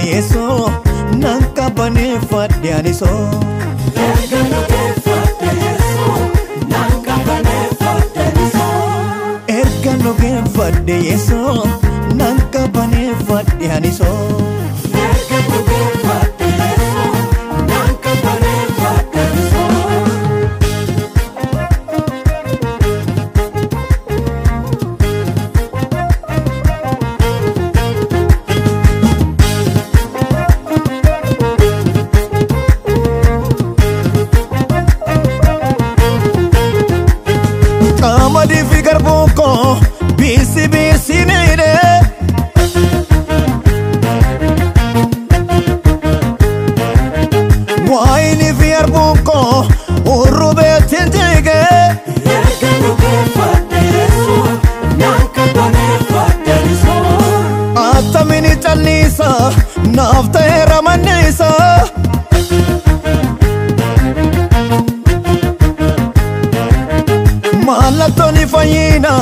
Yeesoo nan qabbaneeffadhe anisoo. Erga dhugeeffadhe Yeesoo nan qabbaneeffadhe anisoo. Erga dhugeeffadhe Yeesoo nan qabbaneeffadhe anisoo. Erga dhugeeffadhe Yeesoo nan qabbaneeffadhe anisoo. Qamadii fi garbuun koo biisi biisi miidhee. Waayini fi arbuun koo urrubeetiin jigee. Erga dhugeeffadhe Yeesoo nan qabbaneeffadhe anisoo. Attamini calliisa naaf ta'eera manniisa. Mallattoon fayyina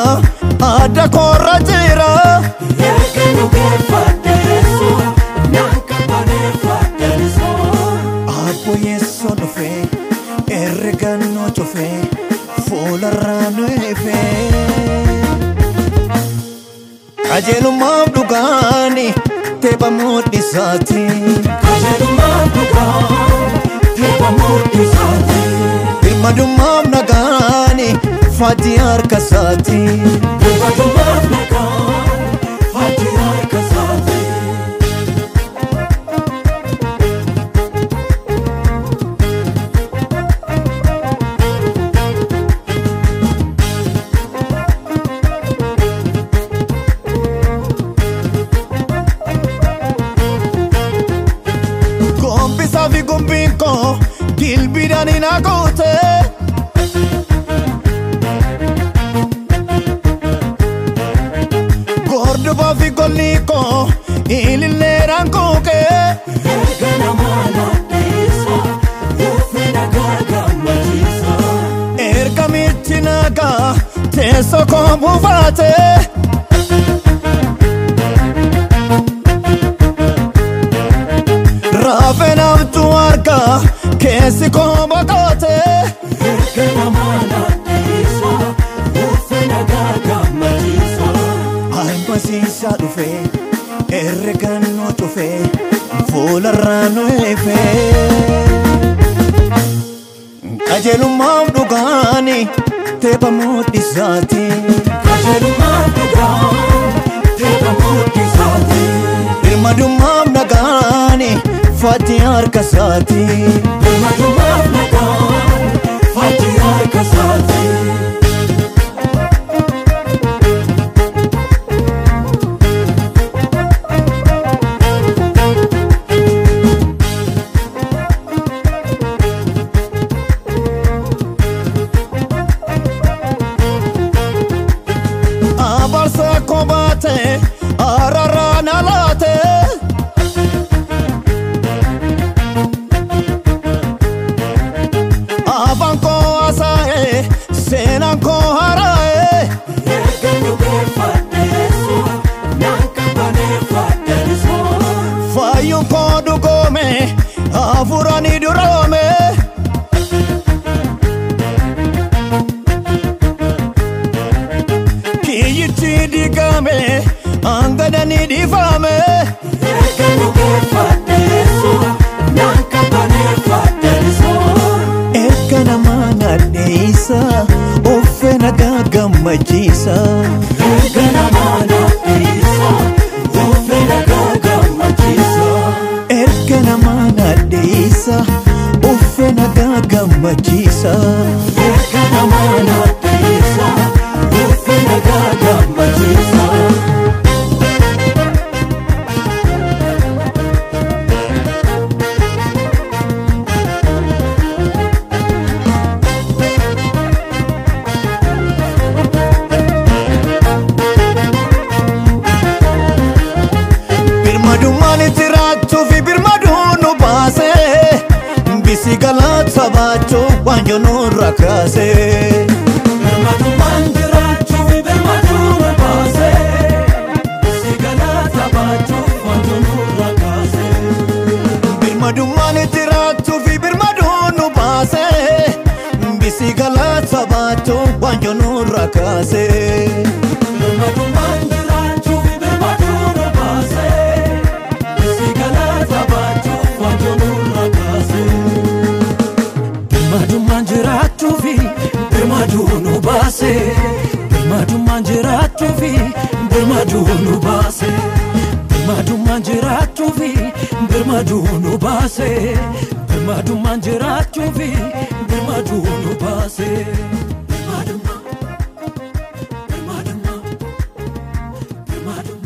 adda koorra jira. Erga dhugeeffadhe Yeesoo nan qabbaneeffadhe anisoo. Abbo Yeesoo dhufee herrega nu cufee fuularraa nu ifee. Qajeelummaaf dhugaani teepha mudhisaati. Qajeelummaan dhugaan teepha mudhisaati. Birmadummaaf nagaani faajjii harka isaati. Birmadummaaf nagaan faajjii harka isaati. Gombisaa fi gombiin koo dilbiidhaan hin haguute. Gordofaa fi golli koo ililleedhaan kuuqee. Erga namaa nadhiisa uffee nagaa gammachiisa. Erga michi nagaa teessoo koo buufaate. Raafee namtu harka keessi koo boqote. Erga namaa nadhiisa uffee nagaa gammachiisa. Almasiisaa dhufee herrega nu cufee fuularraa nu ifee. Qajeelummaaf dhugaani teepha mudhisaati. Qajeelummaan dhugaan teepha mudhisaati. Birmadummaaf nagaani faajjii harka isaati. Birmadummaaf nagaan faajjii harka isaati. Abarsa koo baate araaraan alaate. Afaan koo haasa'e seenaan koo haaraa'e. Erga dhugeeffadhe Yeesoo nan qabbaneeffadhe anisoo. Fayyuun koo dhugoome hafuuraan duroome. Kiyyichi diigame hangadani dhiifame. Erga dhugeeffadhe Yeesoo nan qabbaneeffadhe anisoo. Erga namaa nadheessa uffee nagaa gammachiisa. Erga namaa nadhiisa uffee nagaa gammachiisa. Erga namaa nadheessa uffee nagaa gammachiisa. Erga namaa nadhiisa uffee nagaa gammachiisa. Birmadummaan jiraachuu fi birmaduun nu baase. Bisi galata baachuu waanjoo nurra kaase. Birmadummaan jiraachuu fi birmaduu nu baase. Si galata baachuuf wanti nurra kaase. Birmadummaan jiraachuu fi birmaduu nu baase. Bisi galata baachuu waanjoo nurra kaase. Birmadummaan jiraachuu fi birmaduu nu baase. Bisi galata baachuu waanjoo nurra kaase. Birmadummaan jiraachuu fi birmaduu nu baase. Birmadummaan jiraachuu fi birmaduu nu baase. Birmadummaan jiraachuu fi birmaduu nu baase. Birmadummaan jiraachuu fi birmaduu nu baase. Birmadummaa, birmadummaa, birmadummaa.